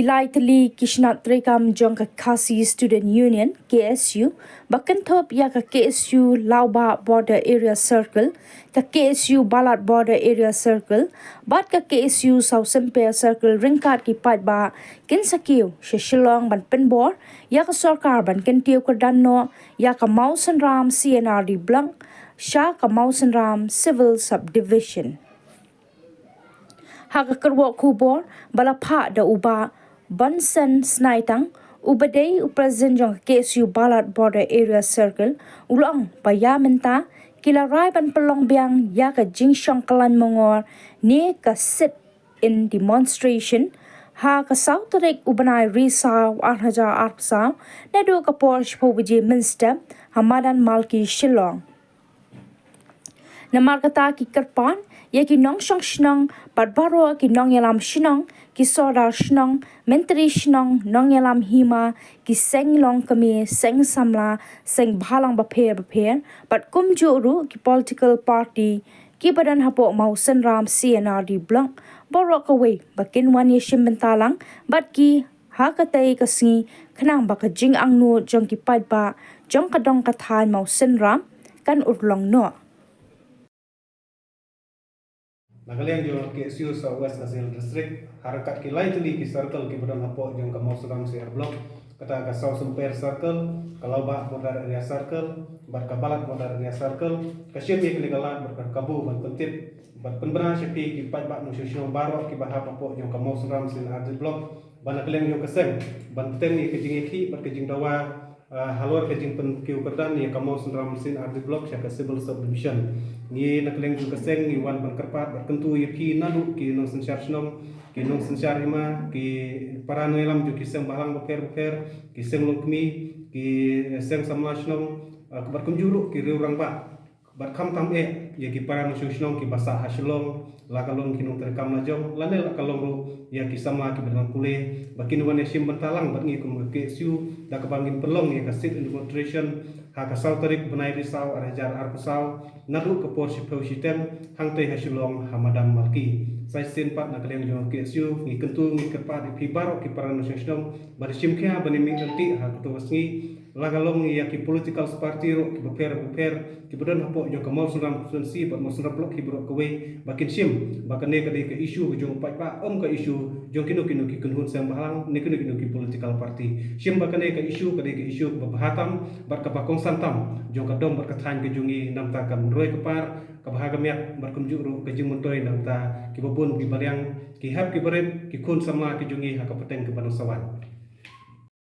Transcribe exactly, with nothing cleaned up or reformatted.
Lai tylli ki shnat treikam jong ka Khasi Student Union, K S U, ba kynthup ïa ka K S U Lawbah Border Area Circle, ka K S U Balat Border Area Circle, bad ka K S U Sawsymper Circle ryngkat ki paidbah kin sa kiew sha Shillong ban pynbor ïa ka sorkar ban kyntiew kyrdan noh ïa ka Mawsynram C and R D Block sha ka Mawsynram Civil Subdivision. Ha ka kyrwoh khubor ba la phah da u Bah Bonsen Snaitang, uba dei u President jong ka K S U Balat Border Area Circle, u la ong ba ïa mynta ki la rai ban pynlong biang ïa ka jingshong kyllain mongor ne ka sit-in demonstration ha ka saw tarik u bnai Risaw ar hajar arphew saw, naduh ka por shiphew baje mynstep ha Madan Malki, Shillong. Namar kata ki kyrpad ïa ki nongshong shnong bad baroh ki nongïalam shnong, ki sordar shnong, myntri shnong, nongïalam hima, ki seng longkmie, seng samla, seng bhalang bapher bapher, bad kumjuh ruh ki political party kiba don hapoh Mawsynram C and R D Block baroh kawei ba kin wan ïashim bynta lang bad ki ha katei ka sngi, khnang ba ka jingangnud jong ki paidbah jong ka dong ka thaiñ Mawsynram kan urlong noh. Na ka liang jong ka K S U South West Khasi Hills District, ha ryngkat ki lai tylli ki circle kiba don hapoh jong ka Mawsynram C R Block, kata ka Sawsymper Circle, ka Lawbah Border Area Circle bad ka Balat Border Area Circle, ka shim ïa kane ka lad bad ka kabu ban pyntip bad pynbna sha phi ki paidbah nongshong shnong baroh kiba hap hapoh jong ka Mawsynram C and R D Block, ba na ka liang jong ka seng ban bteng ïa ka jingïakhih bad ka jingdawa, ah, halor ka jingpynkiew kyrdan ïa ka Mawsynram C and R D Block sha ka Civil Subdivision. Ngi na ka liang jong ka seng ngi wan ban kyrpad bad kyntu ïa phi naduh ki nongsynshar shnong, ki nongsynshar hima, ki para nongïalam jong ki seng bhalang bapher bapher, ki seng longkmie, ki seng samla shnong, ah, bad kumjuh ruh ki riew rangbah. Bad khamtam eh ïa ki para nongshong shnong kiba sah ha Shillong, la ka long ki nongtrei kam lajong, lane la ka long ruh ïa ki samla kiba dang pule, ba kin wan ïashim bynta lang bad ngi kum ka K S U, da kaba ngin pynlong ïa ka sit-in demonstration ha ka saw tarik bnai Risaw ar hajar arphew saw, naduh ka por shiphew shiteng, hangtei ha Shillong ha Madan Malki. Sa shisien pat na ka liang jong ka K S U, ngi kyntu ngi kyrpad ïa phi baroh ki para nongshong shnong, ba da shim khia ban ïa mih lynti ha kato ka sngi, la ka long ïa ki political party ruh kiba pher bapher, kiba don hapoh jong ka Mawsynram constituency bad Mawsynram block kiba ruh kawei, ba kin shim ba kane ka dei ka issue ka jong u paidbah, ym ka issue jong kino kino ki kynhun seng bhalang ne kino kino ki political party. Shim ba kane ka issue ka dei ka issue kaba bha tam bad kaba kongsan tam jong ka dong bad ka thaiñ ka jong ngi, namar ka roi ka par kaba ha ka miat bad kumjuh ruh ka jingmyntoi namar kiba bun kiba liang, ki hep kiba rit, ki khun samla ki jong ngi ha ka pateng kaba nang sa wan.